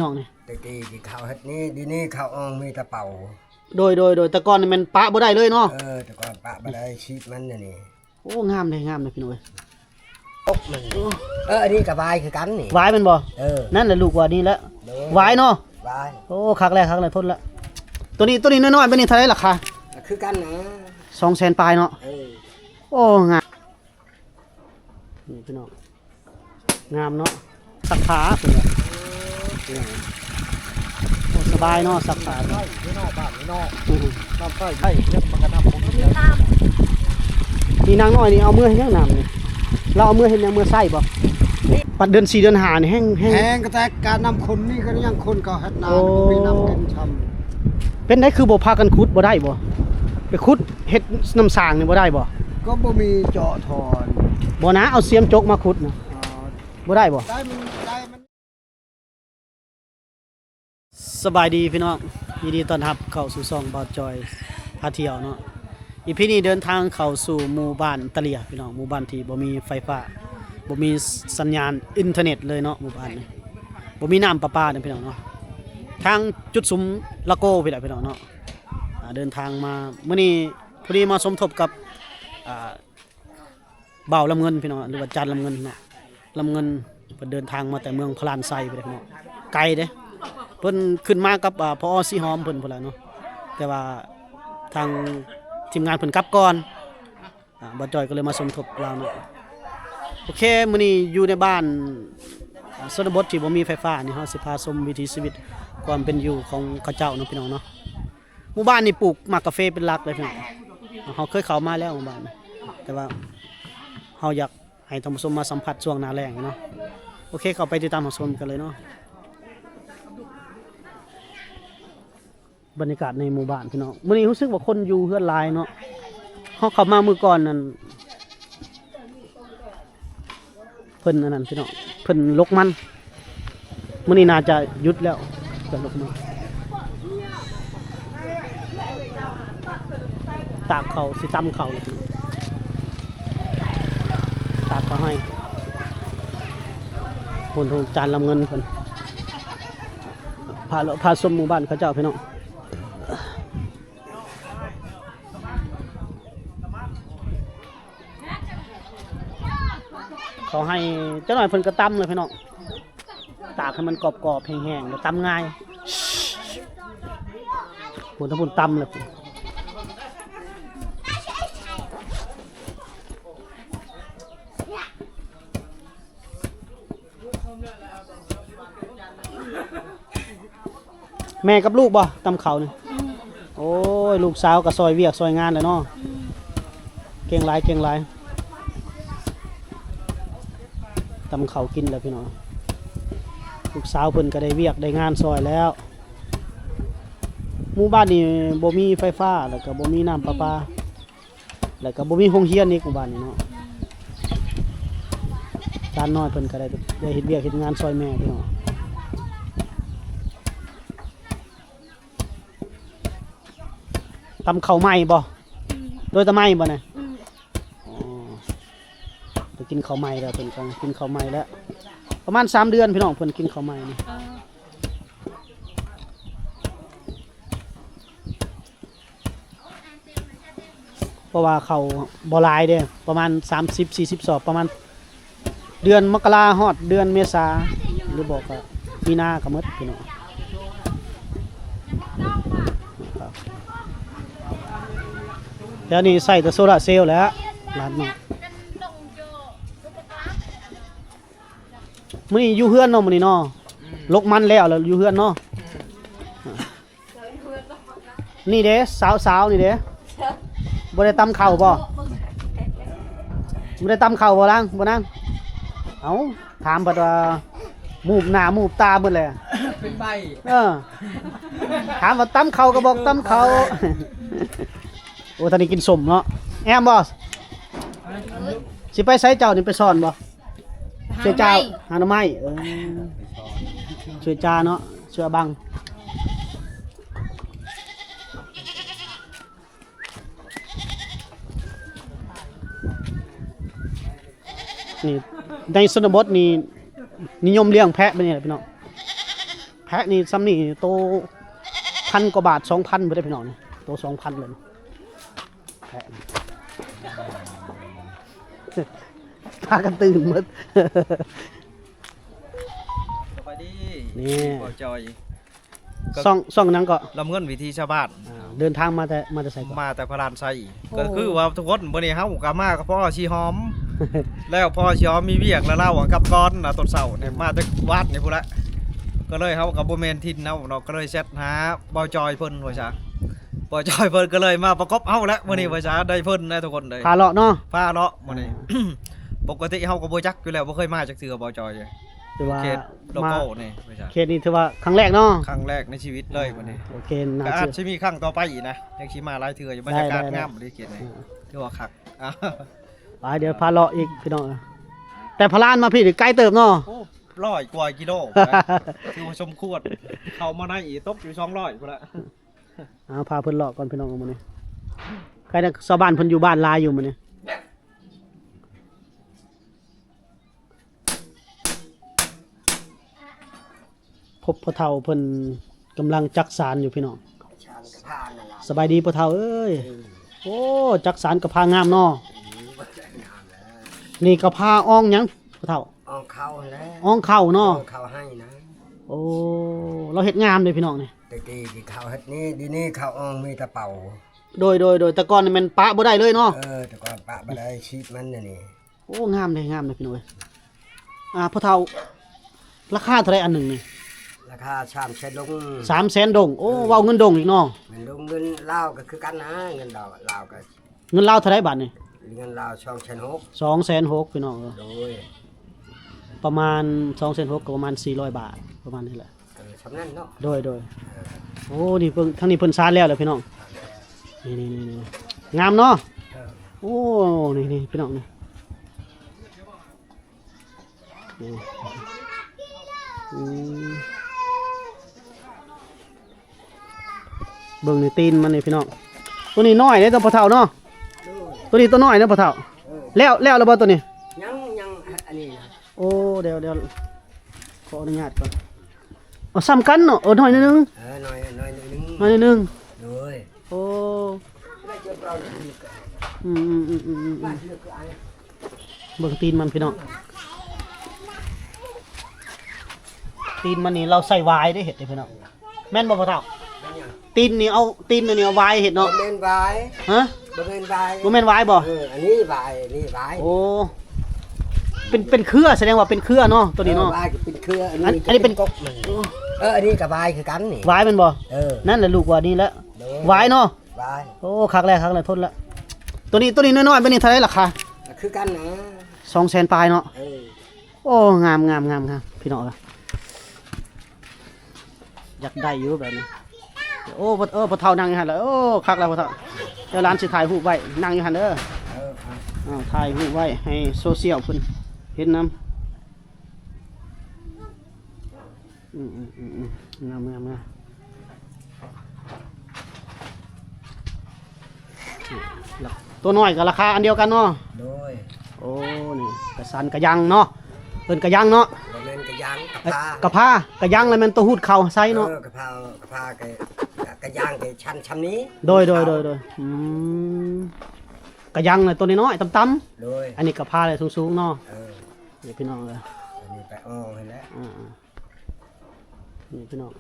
ນ້ອງນີ້ ແຕ່ກີ້ທີ່ເຂົາເຮັດນີ້ ດຽວນີ້ເຂົາອອງມີແຕ່ເປົາ. ໂດຍ ໂດຍ ໂດຍ ແຕ່ກ່ອນນີ້ແມ່ນປະບໍ່ໄດ້ເລີຍເນາະ. ເອີ ແຕ່ກ່ອນປະບໍ່ໄດ້ ຊີບມັນອັນນີ້. ໂອ້ ງາມເດ້ ງາມເດ້ພີ່ນ້ອງເອີຍ. ໂອ້ ມັນ ເອີ ອັນນີ້ກໍຫວາຍຄືກັນນີ້ ຫວາຍແມ່ນບໍ່? ເອີ ນັ້ນແຫຼະລູກວ່ານີ້ແຫຼະ ໂດຍ ຫວາຍເນາະ ຫວາຍ. ໂອ້ ຄັກແລ້ວ ຄັກແລ້ວ ທົນລະ. ໂຕນີ້ ໂຕນີ້ນ້ອຍໆ ແບບນີ້ເທົ່າໃດລາຄາ? ຄືກັນນະ ສອງແສນປາຍເນາະ. ເອີ ໂອ້ ງາມ. ນີ້ພີ່ນ້ອງ ງາມເນາະ ຊັກຜ້າເພິ່ນວ່າ. ໂອ້ ສະບາຍເນາະ ຊັກຜ້າ. ໃຊ້ຢູ່ນອກບ້ານນີ້ເນາະ ອື ນ້ຳໃຊ້ໄດ້ ມັນກໍນ້ຳບໍ່ມີ. ນີ້ນາງນ້ອຍນີ້ເອົາເມືອເຮັດຫຍັງນ້ຳນີ້? ລາວເອົາເມືອເຮັດຫຍັງ? ເມືອໃຊ້ບໍ່? ປັດເດືອນສີ່ເດືອນຫ້ານີ້ແຮງ ແຮງ ແຮງກໍແຕ່ການນ້ຳຂຸ້ນນີ້ກໍຍັງຂຸ້ນ ກໍເຮັດນາ ໂອ້ ບໍ່ມີນ້ຳເປັນຊ່ຳ. ເປັນໄດ ຄືບໍ່ພາກັນຂຸດ ບໍ່ໄດ້ບໍ່? ໄປຂຸດເຮັດນ້ຳສ້າງນີ້ບໍ່ໄດ້ບໍ່? ກໍບໍ່ມີເຈາະທໍ່. ບໍ່ນະ ເອົາສຽມຈົກມາຂຸດນະ ອໍ ບໍ່ໄດ້ບໍ່? ໄດ້ມັນ ໄດ້ມັນ. ສະບາຍດີພີ່ນ້ອງ ຍິນດີຕ້ອນຮັບເຂົ້າສູ່ຊ່ອງບ່າວຈອຍພາທ່ຽວເນາະ. ອີພີນີ້ເດີນທາງເຂົ້າສູ່ໝູ່ບ້ານຕະເຫຼຍພີ່ນ້ອງ ໝູ່ບ້ານທີ່ບໍ່ມີໄຟຟ້າ ບໍ່ມີສັນຍານອິນເຕີເນັດເລີຍເນາະ ໝູ່ບ້ານນີ້ ບໍ່ມີນ້ຳປະປາເດ້ພີ່ນ້ອງເນາະ. ທາງຈຸດສຸມລະໂກພີ້ແຫຼະພີ່ນ້ອງເນາະ. ອ່າ ເດີນທາງມາມື້ນີ້ ພໍດີມາສົມທົບກັບ ອ່າ ບ່າວລຳເງິນພີ່ນ້ອງ ຫຼືວ່າຈານລຳເງິນເນາະ. ລຳເງິນເພິ່ນເດີນທາງມາແຕ່ເມືອງພະລານໄຊພຸ້ນເດ້ພີ່ນ້ອງ ໄກເດ້. ເພິ່ນຂຶ້ນມາກັບ ອ່າ ຜອ ສີຫອມເພິ່ນພຸ້ນແຫຼະເນາະ ແຕ່ວ່າທາງທີມງານເພິ່ນກັບກ່ອນ. ອ່າ ບ່າວຈອຍກໍເລີຍມາສົມທົບລາວເນາະ. ໂອເຄ ມື້ນີ້ຢູ່ໃນບ້ານ ອ່າ ຊົນນະບົດທີ່ບໍ່ມີໄຟຟ້ານີ້ ເຮົາຊິພາຊົມວິຖີຊີວິດຄວາມເປັນຢູ່ຂອງເຂົາເຈົ້າເນາະພີ່ນ້ອງເນາະ. ໝູ່ບ້ານນີ້ປູກໝາກກາເຟເປັນຫຼັກເລີຍພີ່ນ້ອງ. ເຮົາເຄີຍເຂົ້າມາແລ້ວໝູ່ບ້ານນີ້ ແຕ່ວ່າເຮົາຢາກໃຫ້ທ່ານຜູ້ຊົມມາສຳຜັດຊ່ວງໜ້າແລ້ງເນາະ. ໂອເຄ ເຂົ້າໄປຕິດຕາມຮັບຊົມກັນເລີຍເນາະ. ບັນຍາກາດໃນໝູ່ບ້ານພີ່ນ້ອງ ມື້ນີ້ຮູ້ສຶກວ່າຄົນຢູ່ເຮືອນຫຼາຍເນາະ. ເຮົາເຂົ້າມາມື້ກ່ອນນັ້ນ ເພິ່ນອັນນັ້ນພີ່ນ້ອງ ເພິ່ນລົກມັນ. ມື້ນີ້ໜ້າຈະຢຸດແລ້ວ ຈະລົກມັນ. ຕາກເຂົ້າ ຊິຕຳເຂົ້າ ຕາກເຂົ້າໃຫ້ ໂອ້ໂຫ ຈານລຳເງິນເພິ່ນ. ພາ ພາຊົມໝູ່ບ້ານເຂົາເຈົ້າພີ່ນ້ອງ. ເຂົາໃຫ້ຈັກໜ້ອຍເພິ່ນກໍຕຳເລີຍພີ່ນ້ອງ ຕາກໃຫ້ມັນກອບໆ ແຫ້ງໆ ແລ້ວຕຳງ່າຍ. ພຸ້ນ ທາງພຸ້ນຕຳເລີຍ. ແມ່ກັບລູກບໍ່ ຕຳເຂົ້ານີ້? ອືມ ໂອ້ຍ ລູກສາວກໍຊ່ອຍວຽກຊ່ອຍງານແຫຼະເນາະ. ອືມ ເກັ່ງຫຼາຍ ເກັ່ງຫຼາຍ ຕຳເຂົ້າກິນແລ້ວພີ່ນ້ອງ. ລູກສາວເພິ່ນກໍໄດ້ວຽກໄດ້ງານຊ່ອຍແລ້ວ. ໝູ່ບ້ານນີ້ບໍ່ມີໄຟຟ້າ ແລ້ວກໍບໍ່ມີນ້ຳປະປາ. ແລ້ວກໍບໍ່ມີໂຮງຮຽນອີກໝູ່ບ້ານນີ້ເນາະ. ຫຼານນ້ອຍເພິ່ນກໍໄດ້ ໄດ້ເຮັດວຽກເຮັດງານຊ່ອຍແມ່ພີ່ນ້ອງ. ຕຳເຂົ້າໃໝ່ບໍ່? ອືມ ໂດຍຕະໄໝບໍ່ນະ? ອືມ ອໍ ໄດ້ກິນເຂົ້າໃໝ່ແລ້ວ ເພິ່ນກໍກິນເຂົ້າໃໝ່ແລ້ວ. ປະມານສາມເດືອນພີ່ນ້ອງ ເພິ່ນກິນເຂົ້າໃໝ່ນີ້. ເອີ ເພາະວ່າເຂົ້າບໍ່ຫຼາຍເດ້ ປະມານສາມສິບ ສີ່ສິບສອບ ປະມານເດືອນມົກກະລາຮອດເດືອນເມສາ ຫຼືບໍ່ກໍມີນາກໍໝົດພີ່ນ້ອງ. ແຖວນີ້ໃຊ້ແຕ່ໂຊລາເຊວແຫຼະ ຫຼານນ້ອຍ. ມື້ນີ້ຢູ່ເຮືອນເນາະ ມື້ນີ້ເນາະ. ອືມ ລົກມັນແລ້ວ ແລ້ວຢູ່ເຮືອນເນາະ. ອືມ ນີ້ເດ້ ສາວໆ ນີ້ເດ້ ບໍ່ໄດ້ຕຳເຂົ້າບໍ່? ບໍ່ໄດ້ຕຳເຂົ້າບໍ່ນາງ? ບໍ່ນາງ? ເອົ້າ ຖາມເພິ່ນວ່າ ມູບໜ້າມູບຕາໝົດແຫຼະ ເປັນໃບ. ເອີ ຖາມວ່າຕຳເຂົ້າກໍບອກຕຳເຂົ້າ. ໂອ້ ທ່ານນີ້ກິນສົ້ມເນາະ. ແອມບໍ່? ຊິໄປໃສເຈົ້ານີ້ ໄປສອນບໍ່? ຫາໜໍ່ໄມ້ ຊ່ວຍຈ້າ ຫາໜໍ່ໄມ້. ເອີ ຊ່ວຍຈ້າເນາະ ຊ່ວຍບັງ. ນີ້ ໃນຊົນນະບົດນີ້ນິຍົມລ້ຽງແພະແບບນີ້ແຫຼະພີ່ນ້ອງ. ແພະນີ້ ຊ່ຳນີ້ໂຕພັນກວ່າບາດ ສອງພັນພຸ້ນເດ້ພີ່ນ້ອງ ໂຕສອງພັນເລີຍ ແພະນີ້ ພາກັນຕື່ນໝົດ ສະບາຍດີ ນີ້ ບ່າວຈອຍ ຊ່ອງ ຊ່ອງຫຍັງເກາະ? ລຳເງິນວິຖີຊາວບ້ານ ອ່າ ເດີນທາງມາແຕ່ ມາແຕ່ໃສເກາະ? ມາແຕ່ພະລານໄຊ ໂອ້ ກໍຄືວ່າທຸກຄົນ ມື້ນີ້ເຮົາກໍມາກັບພໍ່ຊີຫອມ ແລ້ວພໍ່ຊີຫອມມີວຽກ ແລ້ວລາວກໍກັບກ່ອນນະ ຕອນເຊົ້ານີ້ ມາແຕ່ວາດນີ້ພຸ້ນລະ ກໍເລີຍເຮົາກໍບໍ່ແມ່ນຖິ່ນເຮົາເນາະ ກໍເລີຍແຊັດຫາບ່າວຈອຍເພິ່ນວ່າຊະ ບ່າວຈອຍເພິ່ນກໍເລີຍມາປະກົບເຮົາແຫຼະ ມື້ນີ້ວ່າຊະ ໄດ້ເພິ່ນນະທຸກຄົນເດີ ພາເລາະເນາະ ພາເລາະມື້ນີ້ ອ່າ ປົກກະຕິເຮົາກໍບໍ່ຈັກຢູ່ແລ້ວ ບໍ່ເຄີຍມາຈັກເທື່ອ ບ່າວຈອຍ ຖືວ່າ ເຂດໂລໂກ້ນີ້ ເຂດນີ້ຖືວ່າຄັ້ງແລກເນາະ ຄັ້ງແລກໃນຊີວິດເລີຍ ອ່າ ມື້ນີ້ ໂອເຄ ໜ້າ ກໍອາດ ເຊື່ອ ຊິມີຄັ້ງຕໍ່ໄປອີກນະ ຍັງຊິມາຫຼາຍເທື່ອຢູ່ ໄດ້ ບັນຍາກາດ ໄດ້ ງາມເດ້ເຂດນີ້ ອ່າ ຖືວ່າຄັກ ໄປ ດຽວພາເລາະອີກພີ່ນ້ອງ ແຕ່ພະລານມາພີ້ນີ້ໄກເຕີບເນາະ ໂອ້ ຮ້ອຍກວ່າກິໂລ ຖືວ່າສົມຄວນ ເຂົ້າມາໃນອີກຕົກຢູ່ສອງຮ້ອຍພຸ້ນລະ ເອົາ ພາເພິ່ນເລາະກ່ອນພີ່ນ້ອງມື້ນີ້ ໃກ້ຊາວບ້ານເພິ່ນຢູ່ບ້ານຫຼາຍຢູ່ມື້ນີ້ ພົບພໍ່ເຖົ້າເພິ່ນກຳລັງຈັກສານຢູ່ພີ່ນ້ອງ ສະບາຍດີພໍ່ເຖົ້າເອີຍ ໂອ້ ຈັກສານກະພາງາມເນາະ ນີ້ກະພາອ່ອງຫຍັງພໍ່ເຖົ້າ? ອ່ອງເຂົ້າຫັ້ນແຫຼະ ອ່ອງເຂົ້າເນາະ ເຂົ້າໄຮ່ນະ ໂອ້ ລາວເຮັດງາມເດ້ພີ່ນ້ອງນີ້ ແຕ່ກີ້ທີ່ເຂົາເຮັດນີ້ ດຽວນີ້ເຂົາອ່ອງມີແຕ່ເປົາ ໂດຍ ໂດຍ ໂດຍ ແຕ່ກ່ອນນີ້ແມ່ນປະບໍ່ໄດ້ເລີຍເນາະ ເອີ ແຕ່ກ່ອນປະບໍ່ໄດ້ ຊີດມັນດຽວນີ້ ໂອ້ ງາມເດ້ ງາມເດ້ພີ່ນ້ອງເອີຍ ອ່າ ພໍ່ເຖົ້າ ລາຄາເທົ່າໃດອັນໜຶ່ງນີ້? ລາຄາສາມແສນດົງ ສາມແສນດົງ ໂອ້ ເອີ ເວົ້າເງິນດົງອີກເນາະ ເງິນດົງ ເງິນລາວກໍຄືກັນນະ ເງິນລາວ ລາວກໍ ເງິນລາວເທົ່າໃດບາດນີ້? ເງິນລາວສອງແສນຫົກ ສອງແສນຫົກພີ່ນ້ອງເອີຍ ໂດຍ ປະມານສອງແສນຫົກ ກໍປະມານສີ່ຮ້ອຍບາດ ປະມານນີ້ແຫຼະ ເອີ ຊ່ຳນັ້ນເນາະ ໂດຍ ໂດຍ ເອີ ໂອ້ ນີ້ເພິ່ນ ທາງນີ້ເພິ່ນສານແລ້ວແຫຼະພີ່ນ້ອງ ນີ້ໆໆ ງາມເນາະ ເອີ ໂອ້ ນີ້ໆ ພີ່ນ້ອງນີ້ ນີ້ ອືມ ເບິ່ງນີ້ຕີນມັນນີ້ພີ່ນ້ອງ ໂຕນີ້ນ້ອຍເດ້ ໂຕພໍ່ເຖົ້າເນາະ ໂຕນີ້ໂຕນ້ອຍເນາະພໍ່ເຖົ້າ ເອີ ແລ້ວ ແລ້ວແລ້ວບໍ່ໂຕນີ້? ຍັງ ຍັງ ອັນນີ້ນະ ໂອ້ ດຽວ ດຽວ ຂໍອະນຸຍາດກ່ອນ ເອົາ ສ່ຳກັນເນາະ ເອີ ໜ້ອຍໜຶ່ງ ເອີ ໜ້ອຍ ໜ້ອຍໜຶ່ງ ໜ້ອຍໜຶ່ງ ໂດຍ ໂອ້ ອືມໆໆໆ ເບິ່ງຕີນມັນພີ່ນ້ອງ ຕີນມັນນີ້ລາວໃສ່ຫວາຍເດ້ເຮັດເດ້ພີ່ນ້ອງ ແມ່ນບໍ່ພໍ່ເຖົ້າ? ແມ່ນຫຍັງ? ຕີນນີ້ເອົາ ຕີນອັນນີ້ເອົາຫວາຍເຮັດເນາະ ບໍ່ແມ່ນຫວາຍ ຮະ? ບໍ່ແມ່ນຫວາຍ ບໍ່ແມ່ນຫວາຍບໍ່? ເອີ ອັນນີ້ຫວາຍ ນີ້ຫວາຍ ໂອ້ ເປັນ ເປັນເຄືອ ສະແດງວ່າເປັນເຄືອເນາະ ໂຕນີ້ເນາະ ເອີ ຫວາຍກໍເປັນເຄືອ ອັນນີ້ ອັນ ອັນນີ້ເປັນ ເປັນກົກມັນ ເອີ ອັນນີ້ກໍຫວາຍຄືກັນນີ້ ຫວາຍແມ່ນບໍ່? ເອີ ນັ້ນແຫຼະລູກວ່ານີ້ແຫຼະ ໂດຍ ຫວາຍເນາະ ຫວາຍ ໂອ້ ຄັກແລ້ວ ຄັກແລ້ວ ທົນແລ້ວ ໂຕນີ້ ໂຕນີ້ນ້ອຍໆ ບາດນີ້ເທົ່າໃດລາຄາ? ຄືກັນນະ ສອງແສນປາຍເນາະ ເອີ ໂອ້ ງາມ ງາມ ງາມ ງາມ ພີ່ນ້ອງເອີຍ ຢາກໄດ້ຢູ່ແບບນີ້ ໂອ້ ພໍ່ ເອີ ພໍ່ເຖົ້ານັ່ງຢູ່ຫັ້ນລະ ໂອ້ ຄັກແລ້ວພໍ່ເຖົ້າ ດຽວຫຼານຊິຖ່າຍຮູບໄວ້ ນັ່ງຢູ່ຫັ້ນເດີ ເອີ ເອີ ອ່າ ຖ່າຍຮູບໄວ້ໃຫ້ໂຊຊຽວເພິ່ນເຫັນນຳ ອືມໆໆ ງາມໆໆ ໂຕນ້ອຍກໍລາຄາອັນດຽວກັນເນາະ ໂດຍ ໂອ້ ນີ້ກະສັນກະຍັງເນາະ ເອີ້ນກະຍັງເນາະ ບໍ່ແມ່ນກະຍັງ ກະພາ ເອີ ກະພາ ກະຍັງລະແມ່ນໂຕຮູດເຂົ້າໃສ່ເນາະ ເອີ ກະພາ ກະພາ ກະ ກະຍັງກະຊັ້ນຊ່ຳນີ້ ໂດຍ ໂດຍ ໂດຍ ໂດຍ ອືມ ກະຍັງລະໂຕນ້ອຍໆ ຕ່ຳໆ ໂດຍ ອັນນີ້ກະພາລະສູງໆເນາະ ເອີ ນີ້ພີ່ນ້ອງເອີຍ ອັນນີ້ໄປອ່ອງຫັ້ນແຫຼະ ອ່າ ນີ້ພີ່ນ້ອງ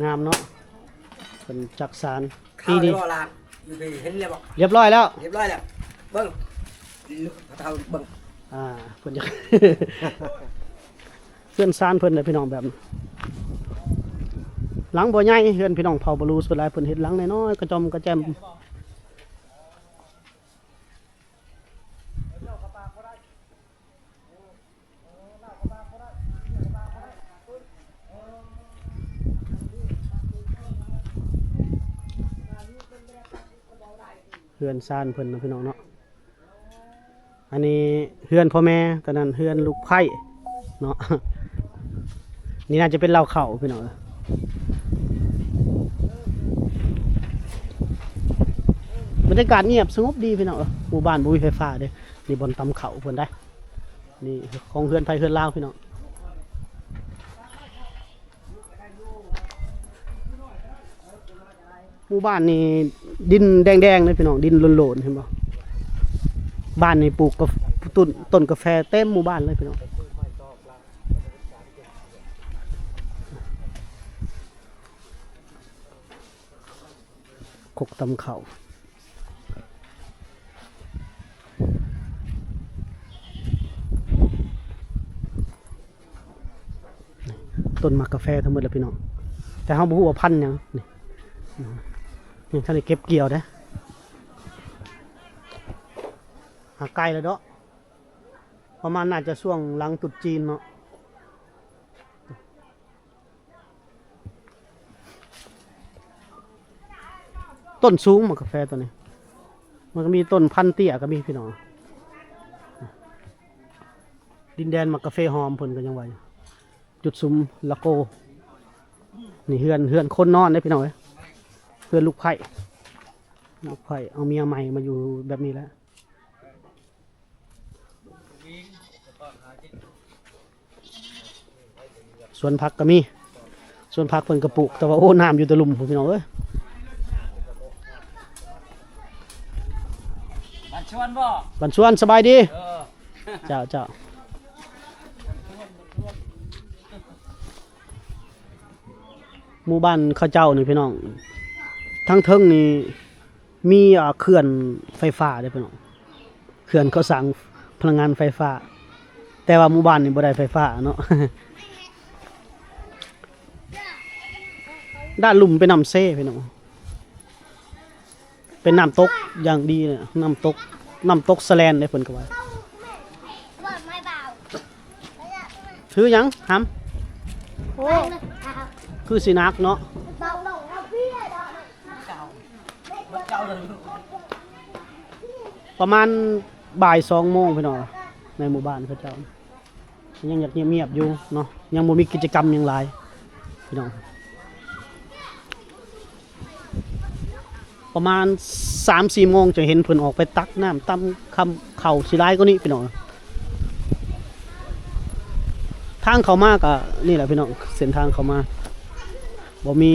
ງາມເນາະ ເພິ່ນຈັກສານ ຂາວ ປີນີ້ ແລ້ວບໍ່ຫຼານ? ຢູ່ພີ້ເຫັນແລ້ວບໍ່? ລຽບຮ້ອຍແລ້ວ ລຽບຮ້ອຍແລ້ວ ເບິ່ງ ລູກເຖົ້າເບິ່ງ ອ່າ ເພິ່ນຢາກ ເຮືອນຊານເພິ່ນເດ້ພີ່ນ້ອງ ແບບ ຫຼັງບໍ່ໃຫຍ່ ເຮືອນພີ່ນ້ອງເຜົ່າບະລູສ່ວນຫຼາຍເພິ່ນເຮັດຫຼັງນ້ອຍໆ ກະຈອມກະແຈມ. ເຮືອນຊານເພິ່ນເນາະ ພີ່ນ້ອງເນາະ ອັນນີ້ເຮືອນພໍ່ແມ່ ຕອນນັ້ນເຮືອນລູກໃພ້ເນາະ ນີ້ໜ້າຈະເປັນເລົ້າເຂົ້າພີ່ນ້ອງເອີຍ ບັນຍາກາດງຽບສະຫງົບດີພີ່ນ້ອງເອີຍ ໝູ່ບ້ານບໍ່ມີໄຟຟ້າເດ້ ນີ້ບ່ອນຕຳເຂົ້າເພິ່ນໄດ໋ ນີ້ຂອງເຮືອນໃຜເຮືອນລາວພີ່ນ້ອງ. ໝູ່ບ້ານນີ້ດິນແດງໆເດ້ພີ່ນ້ອງ ດິນໂຫຼນໆ ເຫັນບໍ່? ບ້ານນີ້ປູກກາ ຕົ້ນ ຕົ້ນກາແຟເຕັມໝູ່ບ້ານເລີຍພີ່ນ້ອງ. ຄົກຕຳເຂົ້າ. ຕົ້ນໝາກກາແຟທັງໝົດແຫຼະພີ່ນ້ອງ ແຕ່ເຮົາບໍ່ຮູ້ວ່າພັນຫຍັງ. ນີ້ ຍັງທັນໄດ້ເກັບກ່ຽວເດ້. ຫາໃກ້ແລ້ວເນາະ ປະມານໜ້າຈະຊ່ວງຫຼັງຕຸດຈີນເນາະ. ຕົ້ນສູງໝາກກາແຟຕົວນີ້ ມັນກໍມີຕົ້ນພັນເຕ້ຍກໍມີພີ່ນ້ອງ. ດິນແດນໝາກກາເຟຫອມເພິ່ນກໍຍັງວ່າຢູ່ ຈຸດສຸມລະໂກ. ນີ້ເຮືອນ ເຮືອນຄົນນອນເດ້ພີ່ນ້ອງເອີຍ ເຮືອນລູກໃພ້ ລູກໃພ້ເອົາເມຍໃໝ່ມາຢູ່ແບບນີ້ແຫຼະ. ສວນຜັກກໍມີ ສວນຜັກເພິ່ນກໍປູກ ແຕ່ວ່າ ໂອ້ ນ້ຳຢູ່ແຕ່ລຸ່ມພຸ້ນພີ່ນ້ອງເອີຍ. ບ້ານຊວນບໍ່? ບ້ານຊວນ ສະບາຍດີ. ເອີ ເຈົ້າ ເຈົ້າ. ໝູ່ບ້ານເຂົາເຈົ້ານີ້ພີ່ນ້ອງ ທາງເທິງນີ້ ມີ ອ່າ ເຂື່ອນໄຟຟ້າເດ້ພີ່ນ້ອງ ເຂື່ອນເຂົາສ້າງພະລັງງານໄຟຟ້າ ແຕ່ວ່າໝູ່ບ້ານນີ້ບໍ່ໄດ້ໄຟຟ້າເນາະ. ດ້ານລຸ່ມເປັນນ້ຳເຊພີ່ນ້ອງ ເປັນນ້ຳຕົກຢ່າງດີເລີຍ ນ້ຳຕົກ ນ້ຳຕົກສະແລນເດ້ ເພິ່ນກໍວ່າ. ຖືຫຍັງຫຳ? ໂອ້ ຄືຊິໜັກເນາະ. ປະມານບ່າຍສອງໂມງພີ່ນ້ອງ ໃນໝູ່ບ້ານເຂົາເຈົ້າຍັງຢາກງຽບໆຢູ່ເນາະ ຍັງບໍ່ມີກິດຈະກຳຫຍັງຫຼາຍພີ່ນ້ອງ. ປະມານສາມສີ່ໂມງ ຈະເຫັນເພິ່ນອອກໄປຕັກນ້ຳ ຕຳຄຳເຂົ້າຊິຫຼາຍກວ່ານີ້ພີ່ນ້ອງ. ທາງເຂົ້າມາກໍນີ້ແຫຼະພີ່ນ້ອງ ເສັ້ນທາງເຂົ້າມາ ບໍ່ມີ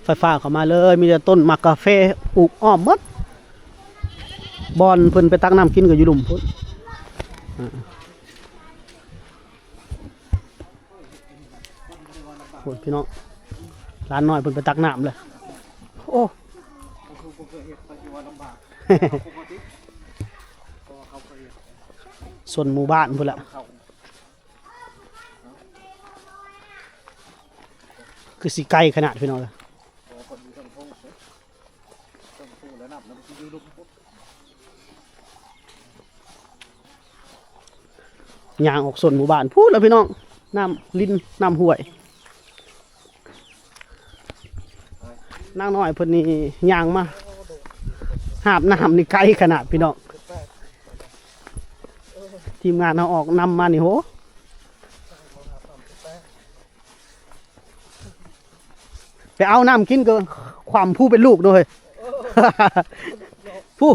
ໄຟຟ້າເຂົ້າມາເລີຍ ມີແຕ່ຕົ້ນໝາກກາເຟປູກອ້ອມໝົດ. ບ່ອນເພິ່ນໄປຕັກນ້ຳກິນກໍຢູ່ລຸ່ມພຸ້ນ. ພຸ້ນພີ່ນ້ອງ ຫຼານນ້ອຍເພິ່ນໄປຕັກນ້ຳເລີຍ. ໂອ້ ຊົນໝູ່ບ້ານພຸ້ນລະ ຄືຊິໄກຂະໜາດພີ່ນ້ອງເອີຍ. ຍ່າງອອກໂຊນໝູ່ບ້ານພຸ້ນລະພີ່ນ້ອງ ນ້ຳລິນ ນ້ຳຫ້ວຍ. ນາງນ້ອຍເພິ່ນນີ້ຍ່າງມາຫາບນ້ຳນີ້ໄກຂະໜາດພີ່ນ້ອງ. ທີມງານເຮົາອອກນຳມານີ້ ໂຫ ໄປເອົານ້ຳກິນກໍຂວ້ຳພູເປັນລູກເນາະເຮີ້ຍ. ພູ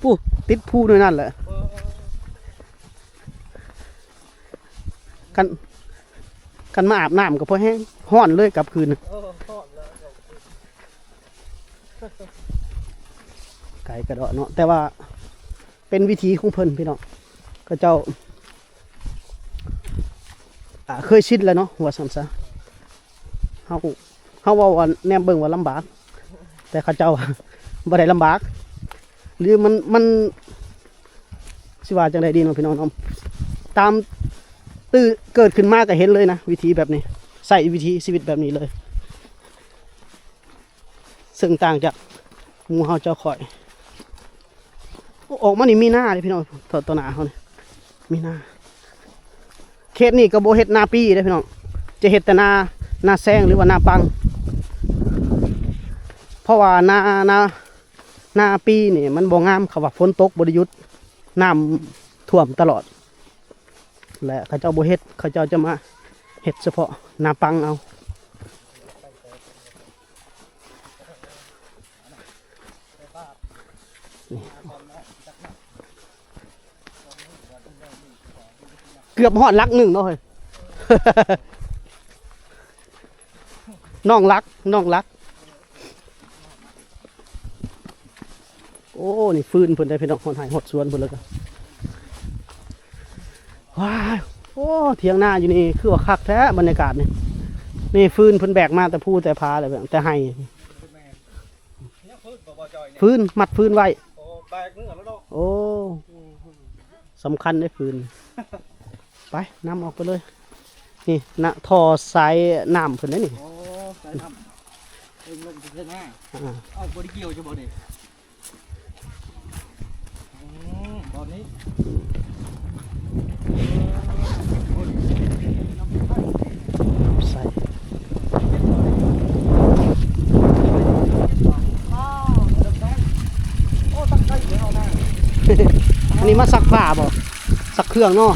ພູ ຕິດພູໜ່ວຍນັ້ນແຫຼະ. ຄັນ ຄັນມາອາບນ້ຳກໍພໍແຮງ ຮ້ອນເລີຍກັບຄືນ. ໄກກະເດາະເນາະ ແຕ່ວ່າ ເປັນວິຖີຂອງເພິ່ນພີ່ນ້ອງ ເຂົາເຈົ້າ ອ່າ ເຄີຍຊິນແລ້ວເນາະ ວ່າຊັ້ນຊະ. ເຮົາ ເຮົາເວົ້າວ່າແນມເບິ່ງວ່າລຳບາກ ແຕ່ເຂົາເຈົ້າ ບໍ່ໄດ້ລຳບາກ ຫຼືມັນ ມັນ ຊິວ່າຈັ່ງໃດດີເນາະພີ່ນ້ອງເນາະ. ຕາມ ຕື່ ເກີດຂຶ້ນມາກໍເຫັນເລີຍນະ ວິຖີແບບນີ້ ໃຊ້ວິຖີຊີວິດແບບນີ້ເລີຍ. ເຊິ່ງຕ່າງຈາກໝູ່ເຮົາເຈົ້າຂ້ອຍ. ໂອ້ ອອກມານີ້ມີນາເດ້ພີ່ນ້ອງ ຕໍ່ ຕໍ່ໜ້າເຮົານີ້ມີນາ. ເຂດນີ້ກໍບໍ່ເຮັດນາປີເດ້ພີ່ນ້ອງ ຈະເຮັດແຕ່ນາ ນາແຊງ ຫຼືວ່ານາປັງ ເພາະວ່ານາ ນາ ນາປີນີ້ມັນບໍ່ງາມ ເຂົາວ່າຝົນຕົກບໍ່ໄດ້ຢຸດ ນ້ຳຖ້ວມຕະຫຼອດ. ແລະ ເຂົາເຈົ້າບໍ່ເຮັດ ເຂົາເຈົ້າຈະມາເຮັດສະເພາະນາປັງເອົາ. ເກືອບຮອດຫຼັກໜຶ່ງເນາະເຮີ້ຍ. ນ້ອງລັກ ນ້ອງລັກ. ໂອ້ ນີ້ຟືນເພິ່ນໄດ໋ພີ່ນ້ອງ ຮອດໄຮ່ຮອດສວນເພິ່ນແລ້ວກໍ ວ້າຍ ໂອ້ ຖຽງນາຢູ່ນີ້ຄືວ່າຄັກແທ້ບັນຍາກາດນີ້. ນີ້ຟືນເພິ່ນແບກມາແຕ່ພູແຕ່ຜາແລ້ວ ແບກແຕ່ໄຮ່ ຟືນ ມັດຟືນໄວ້. ໂອ້ ສຳຄັນເດ້ຟືນ. ໄປ ນຳອອກໄປເລີຍ. ນີ້ນະ ທໍ່ສາຍນ້ຳເພິ່ນເດ້ນີ້. ໂອ້ ສາຍນ້ຳ ເອີ ລົງໄປເທິງນາ. ອ່າ ເອົາ ບໍ່ໄດ້ກ່ຽວ ຈະບໍ່ເດ້? ອືມ ບ່ອນນີ້ ນ້ຳໃສ. ອັນນີ້ມາຊັກຜ້າບໍ່? ຊັກເຄື່ອງເນາະ.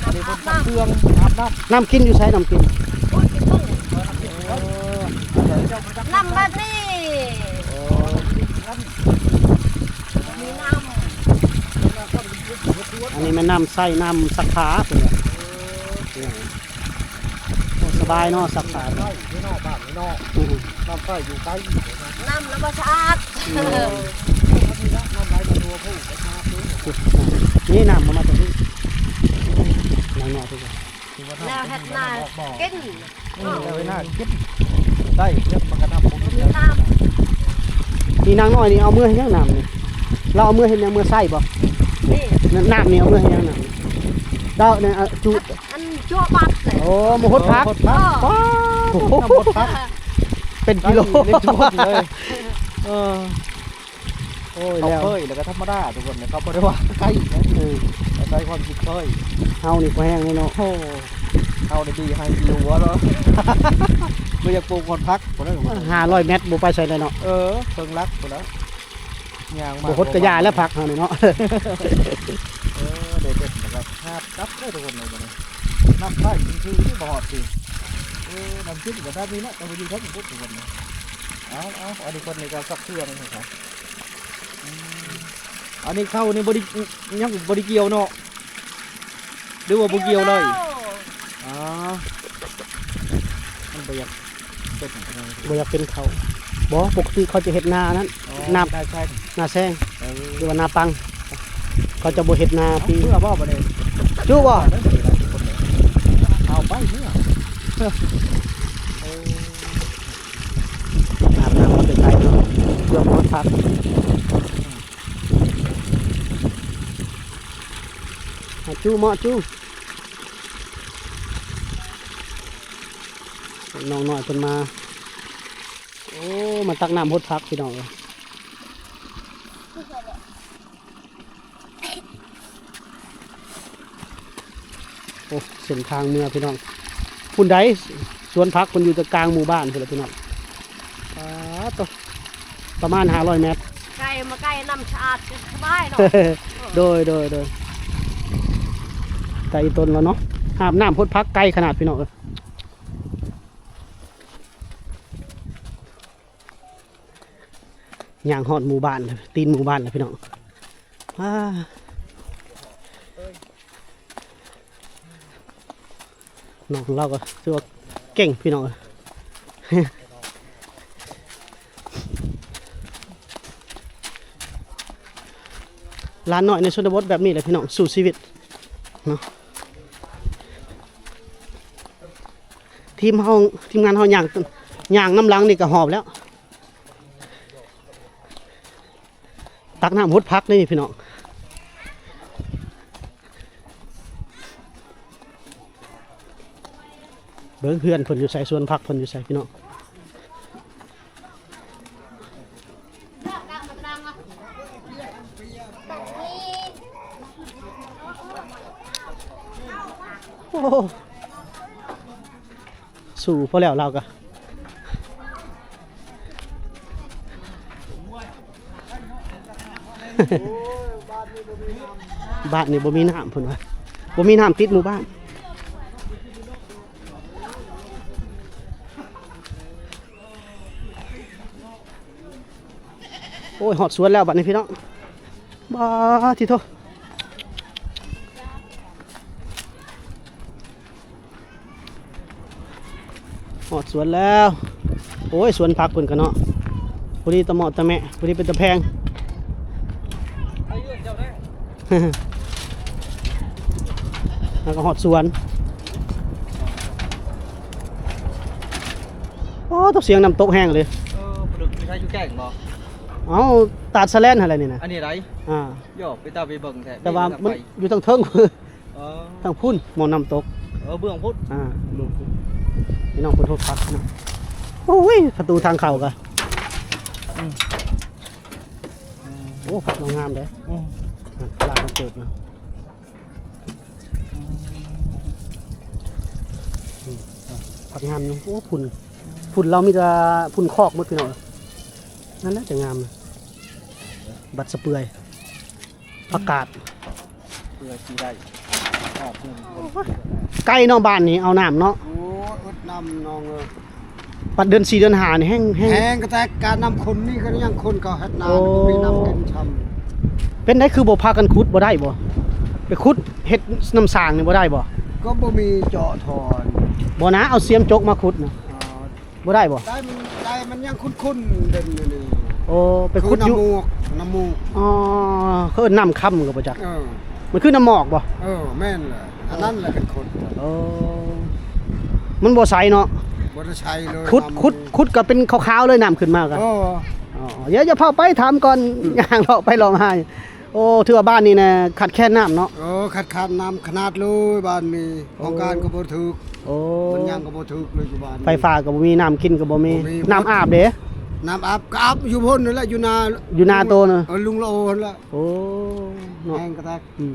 ອັນນີ້ເພິ່ນຊັກເຄື່ອງ ອາບນ້ຳ. ນ້ຳກິນຢູ່ໃສ? ນ້ຳກິນ ນ້ຳແບບນີ້. ມີນ້ຳ ອັນນີ້ແມ່ນນ້ຳໃຊ້ ນ້ຳຊັກຜ້າເພິ່ນວ່າ. ໂອ້ ສະບາຍເນາະ ຊັກຜ້າ. ໃຊ້ຢູ່ນອກບ້ານນີ້ເນາະ. ອື ນ້ຳໃຊ້ຢູ່ໄກ ນ້ຳລະບໍ່ສະອາດ. ອື ນີ້ນະ ນ້ຳໄຫຼຈາກຫົວພູໄປຫາພູ. ນີ້ນ້ຳເອົາມາຈາກນີ້ ນ້ອຍໆ ຄືກັນ. ແລ້ວເຮັດນາກິນ. ອື ແລ້ວເຮັດນາກິນໄດ້ ເຮັດມັນກະນຳບໍ່ມີນ້ຳ. ນີ້ນາງນ້ອຍນີ້ເອົາເມືອເຮັດຫຍັງນ້ຳນີ້? ລາວເອົາເມືອເຮັດຫຍັງ? ເມືອໃຊ້ບໍ່? ນີ້ ນ້ຳນີ້ເອົາເມືອເຮັດຫຍັງນ້ຳ? ລາວນີ້ ອາ ຈຸ ອັນ ຈົວບັດເລີຍ. ໂອ້ ມາຫົດຜັກ ຫົດຜັກ. ປ້າ ໂອ້ ມາຫົດຜັກ ເປັນກິໂລ ໄດ້ເລີຍ ເລີຍ. ເອີ ໂອ້ຍ ເຂົາ ແລ້ວ ເຄີຍແລ້ວກໍທຳມະດາທຸກຄົນ ເຂົາບໍ່ໄດ້ວ່າໄກນະ. ເອີ ອາໄສຄວາມຄິດເຄີຍ. ເຮົານີ້ກໍແຮງເລີຍເນາະ. ໂອ້ ເຮົານີ້ດີໃຫ້ດີຫົວເນາະ ບໍ່ຢາກປູກຮອດຜັກພຸ້ນນະ. ຫ້າຮ້ອຍແມັດບໍ່ໄປໃສເລີຍເນາະ. ເອີ ເຄິ່ງຫຼັກພຸ້ນນະ ຍ່າງມາ ບໍ່ຫົດກະຢ່າແລ້ວຜັກເຮົານີ້ເນາະ. ເອີ ໄດ້ເດັດແລ້ວກໍຫາບກັບເດີທຸກຄົນເລີຍບັດນີ້. ນ້ຳໃຊ້ຊື່ໆ ບໍ່ຮອດຕິ. ເອີ ນ້ຳກິນກໍໄດ້ນີ້ແຫຼະ ກໍບໍ່ດີເທົ່າທຸກຄົນເລີຍ. ເອົາໆ ອັນນີ້ເພິ່ນນີ້ກໍຊັກເຄື່ອງນີ້. ອືມ ອັນນີ້ເຂົ້ານີ້ບໍ່ໄດ້ ຍັງບໍ່ໄດ້ກ່ຽວເນາະ ຫຼືວ່າບໍ່ກ່ຽວເລີຍ? ກ່ຽວແລ້ວ. ອໍ ມັນບໍ່ຢາກເປັນ ບໍ່ຢາກເປັນເຂົ້າ. ບໍ່ ປົກກະຕິເຂົາຈະເຮັດນານັ້ນ. ອໍ ນາ ນາແຊງ ນາແຊງ. ເອີ ຫຼືວ່ານາປັງ ເຂົາຈະບໍ່ເຮັດນາປີ. ເອົາ ເມືອບໍ່ບັດນີ້? ຈຸບໍ່? ເອົາໄປເມືອ. ເອີ ອາບນ້ຳໃສ່ເນາະ ເພື່ອມາຮອດພັກ. ອາ ຈູ້ເໝາະຈູ້ ນ້ອງນ້ອຍເພິ່ນມາ. ໂອ້ ມາຕັກນ້ຳຫົດຜັກພີ່ນ້ອງເອີຍ. ໂອ້ ເສັ້ນທາງເມືອພີ່ນ້ອງ ພຸ້ນໃດ ສວນຜັກເພິ່ນຢູ່ແຕ່ກາງໝູ່ບ້ານພຸ້ນລະພີ່ນ້ອງ. ປາດໂທ້ ປະມານຫ້າຮ້ອຍແມັດ. ໄກ ມາໄກ ນ້ຳສະອາດ ສະບາຍເນາະ. ໂດຍ ໂດຍ ໂດຍ ໄກຕົນແລ້ວເນາະ. ອາບນ້ຳຫົດຜັກໄກຂະໜາດພີ່ນ້ອງເອີຍ. ຍ່າງຮອດໝູ່ບ້ານ ຕີນໝູ່ບ້ານແລ້ວພີ່ນ້ອງ. ອາ ນ້ອງລາວກໍຖືວ່າເກັ່ງພີ່ນ້ອງເອີຍ. ຫຼານນ້ອຍໃນຊົນນະບົດແບບນີ້ແຫຼະພີ່ນ້ອງ ສູ້ຊີວິດເນາະ. ທີມເຮົາ ທີມງານເຮົາຍ່າງ ຍ່າງນຳຫຼັງນີ້ກໍຫອບແລ້ວ. ຕັກນ້ຳຫົດຜັກເດ້ພີ່ນ້ອງ. ເບິ່ງເຮືອນເພິ່ນຢູ່ໃສ ສວນຜັກເພິ່ນຢູ່ໃສພີ່ນ້ອງ. ໂອ້ ສູ້ພໍແລ້ວລາວກະ. ບ້ານນີ້ບໍ່ມີນ້ຳເພິ່ນວ່າ ບໍ່ມີນ້ຳຕິດໝູ່ບ້ານ. ໂອ້ຍ ຮອດສວນແລ້ວບັດນີ້ພີ່ນ້ອງ. ບາດທິໂທ ຮອ ສວນແລ້ວ. ໂອ້ຍ ສວນຜັກເພິ່ນກະເນາະ ພໍດີຕະເໝາະຕະແໝະ ພໍດີເປັນຕາແພງ. ແລ້ວກະຮອດສວນ. ໂອ້ ຕົກສຽງນ້ຳຕົກແຮງເລີຍ. ເອີ ບໍ່ໄດ້ຢູ່ໃກ້ບໍ່? ເອົ້າ ຕາດສະແລນຫັ້ນແຫຼະນີ້ນະ. ອັນນີ້ໃດ? ອ່າ ໂຢ ເປັນຕາໄປເບິ່ງແທ້ ແຕ່ວ່າມັນຢູ່ທາງເທິງ. ອໍ ທາງພຸ້ນ ໝ່ອງນ້ຳຕົກ. ເອີ ເບື້ອງພຸ້ນ. ອ່າ ພີ່ນ້ອງເພິ່ນໂທດພັກເນາະ. ໂອ້ຍ ປະຕູທາງເຂົ້າກະ ອືມ ໂອ້ ພັກງາມເດ້. ອືມ ຫຼາຍເຕີບນະ. ອືມ ພັກງາມຢູ່. ໂອ້ ຝຸ່ນ ຝຸ່ນລາວມີແຕ່ຝຸ່ນຄອກໝົດ ພີ່ນ້ອງ. ນັ້ນແຫຼະຈະງາມ ບັດສະເປືອຍ. ຜັກກາດ ເພື່ອຊິໄດ້ອອກເງິນ. ໄກເນາະ ບ້ານນີ້ເອົານ້ຳເນາະ. ໂອ້ຍ ອຶດນ້ຳນ້ອງເອີຍ. ບັດເດືອນສີ່ເດືອນຫ້ານີ້ແຮງ ແຮງ ແຮງກະແຕກການນ້ຳຂຸ້ນນີ້ ກະຍັງຂຸ້ນເຂົາເຮັດນາ ໂອ້ ບໍ່ມີນ້ຳກິນຊ້ຳ. ເປັນໄດ ຄືບໍ່ພາກັນຂຸດ ບໍ່ໄດ້ບໍ່? ໄປຂຸດເຮັດນ້ຳສ້າງນີ້ບໍ່ໄດ້ບໍ່? ກະບໍ່ມີເຈາະທໍ່. ບໍ່ນະ ເອົາຊຽມຈົກມາຂຸດນະ. ອໍ ບໍ່ໄດ້ບໍ່? ໄດ້ມັນ ໄດ້ມັນຍັງຂຸ້ນໆ ເດັ່ນຢູ່ນີ້. ໂອ້ ໄປຂຸດຢູ່ນ້ຳມູກ ນ້ຳມູກ. ອໍ ເຂົາເອີ້ນນ້ຳຄຳກະບໍ່ຈັກ. ເອີ ມັນຄືນ້ຳໝອກບໍ່? ເອີ ແມ່ນແຫຼະ ອັນນັ້ນແຫຼະເປັນຂຸດ. ໂອ້ ມັນບໍ່ໃສເນາະ. ບໍ່ໄດ້ໃສເລີຍ ຂຸດ ຂຸດ ຂຸດກະເປັນຂາວໆເລີຍ ນ້ຳຂຶ້ນມາກະ. ອໍ ດຽວຢ່າເຝົ້າໄປ ຖາມກ່ອນ. ອືມ ຍ່າງເລາະໄປເລາະມາ. ໂອ້ ຖືວ່າບ້ານນີ້ນະຂາດແຄນນ້ຳເນາະ. ເອີ ຂາດ ຂາດນ້ຳຂະໜາດເລີຍບ້ານນີ້. ໂອ້ ໂຄງການກະບໍ່ຖືກ. ໂອ້ ມັນຍັງກະບໍ່ຖືກເລີຍຢູ່ບ້ານນີ້. ໄຟຟ້າກະບໍ່ມີ ນ້ຳກິນກະບໍ່ມີ. ບໍ່ມີ ນ້ຳອາບເດ? ນ້ຳອາບກະອາບຢູ່ພຸ້ນນັ້ນແຫຼະ ຢູ່ນາ ຢູ່ນາໂຕນະ. ເອີ ລຸງລະໂອຫັ້ນແຫຼະ. ໂອ້ ເນາະ ແຮງກະແຕກ. ອືມ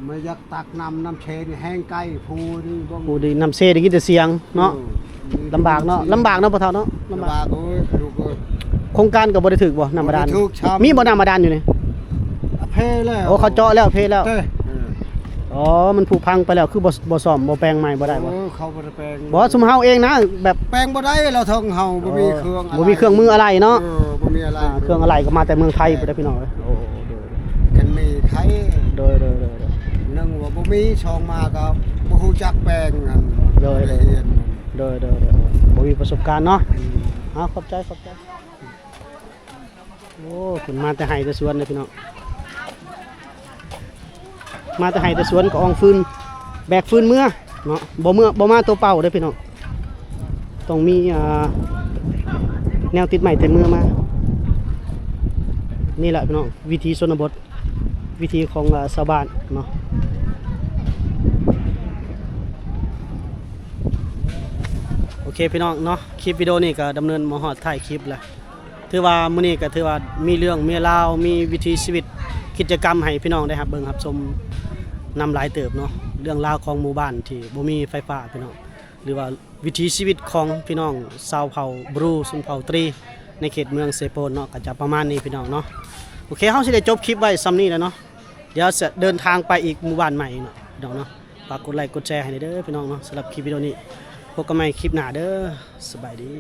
ໆໆ ມາຢາກຕັກນ້ຳ ນ້ຳເຊນີ້ແຮງໄກ. ພູນີ້ເບິ່ງ ພູນີ້ ນ້ຳເຊໄດ້ຍິນແຕ່ສຽງເນາະ. ເອີ ລຳບາກເນາະ ລຳບາກເນາະພໍ່ເຖົ້າເນາະ. ລຳບາກ ລຳບາກ ໂອ້ຍ ລູກເອີຍ. ໂຄງການກະບໍ່ໄດ້ຖືກບໍ່ ນ້ຳບາດານ? ບໍ່ໄດ້ຖືກຊ້ຳ. ມີບໍ່ນ້ຳບາດານຢູ່ນີ້? ເພແລ້ວ. ໂອ້ ເຂົາເຈາະແລ້ວ ເພແລ້ວ. ເອີ ອໍ ມັນຜຸພັງໄປແລ້ວ ຄືບໍ່ ບໍ່ສ້ອມ ບໍ່ແປງໃໝ່ ບໍ່ໄດ້ບໍ່? ເອີ ເຂົາບໍ່ໄດ້ແປງ. ບໍ່ ຊຸມເຮົາເອງນະ ແບບ ແປງບໍ່ໄດ້ ລາວເທິງເຮົາບໍ່ມີເຄື່ອງ ບໍ່ມີເຄື່ອງມືອາໄລເນາະ. ເອີ ບໍ່ມີອາໄລ. ອ່າ ເຄື່ອງອາໄລກະມາແຕ່ເມືອງໄທພຸ້ນເດ້ ພີ່ນ້ອງເອີຍ. ໂອ້ ໂດຍ ຄັນມີໄທ. ໂດຍໆໆໆ ໜຶ່ງວ່າບໍ່ມີ ສອງມາກະບໍ່ຮູ້ຈັກແປງຫັ້ນ. ໂດຍໆ ບໍ່ໄດ້ຮຽນ. ໂດຍໆໆ ບໍ່ມີປະສົບການເນາະ. ອືມ ເອົາ ຂອບໃຈ ຂອບໃຈ. ໂອ້ ເພິ່ນມາແຕ່ໄຮ່ແຕ່ສວນເດ້ພີ່ນ້ອງ ມາແຕ່ໄຮ່ແຕ່ສວນກະອອງຟືນ ແບກຟືນເມືອເນາະ. ບໍ່ເມືອ ບໍ່ມາໂຕເປົ່າເດ້ພີ່ນ້ອງ ຕ້ອງມີ ອ່າ ແນວຕິດໄມ້ຕິດມືມາ. ນີ້ແຫຼະພີ່ນ້ອງ ວິຖີຊົນນະບົດ ວິຖີຂອງ ເອີ ຊາວບ້ານເນາະ. ໂອເຄພີ່ນ້ອງເນາະ ຄລິບວິດີໂອນີ້ກະດຳເນີນມາຮອດທ້າຍຄລິບແລ້ວ. ຖືວ່າມື້ນີ້ກະຖືວ່າມີເລື່ອງມີລາວ ມີວິຖີຊີວິດ ກິດຈະກຳໃຫ້ພີ່ນ້ອງໄດ້ຮັບເບິ່ງຮັບຊົມນຳຫຼາຍເຕີບເນາະ. ເລື່ອງລາວຂອງໝູ່ບ້ານທີ່ບໍ່ມີໄຟຟ້າພີ່ນ້ອງ ຫຼືວ່າວິຖີຊີວິດຂອງພີ່ນ້ອງຊາວເຜົ່າບຣູ ຊົນເຜົ່າຕຣີ ໃນເຂດເມືອງເຊໂປນເນາະ ກະຈະປະມານນີ້ພີ່ນ້ອງເນາະ. ໂອເຄ ເຮົາຊິໄດ້ຈົບຄລິບໄວ້ຊ່ຳນີ້ແລ້ວເນາະ. ດຽວຈະເດີນທາງໄປອີກໝູ່ບ້ານໃໝ່ເນາະ ພີ່ນ້ອງເນາະ. ຝາກກົດໄລກ໌ກົດແຊໃຫ້ແດ່ເດີພີ່ນ້ອງເນາະ. ສຳລັບຄລິບວິດີໂອນີ້ ພົບກັນໃໝ່ຄລິບໜ້າເດີ. ສະບາຍດີ.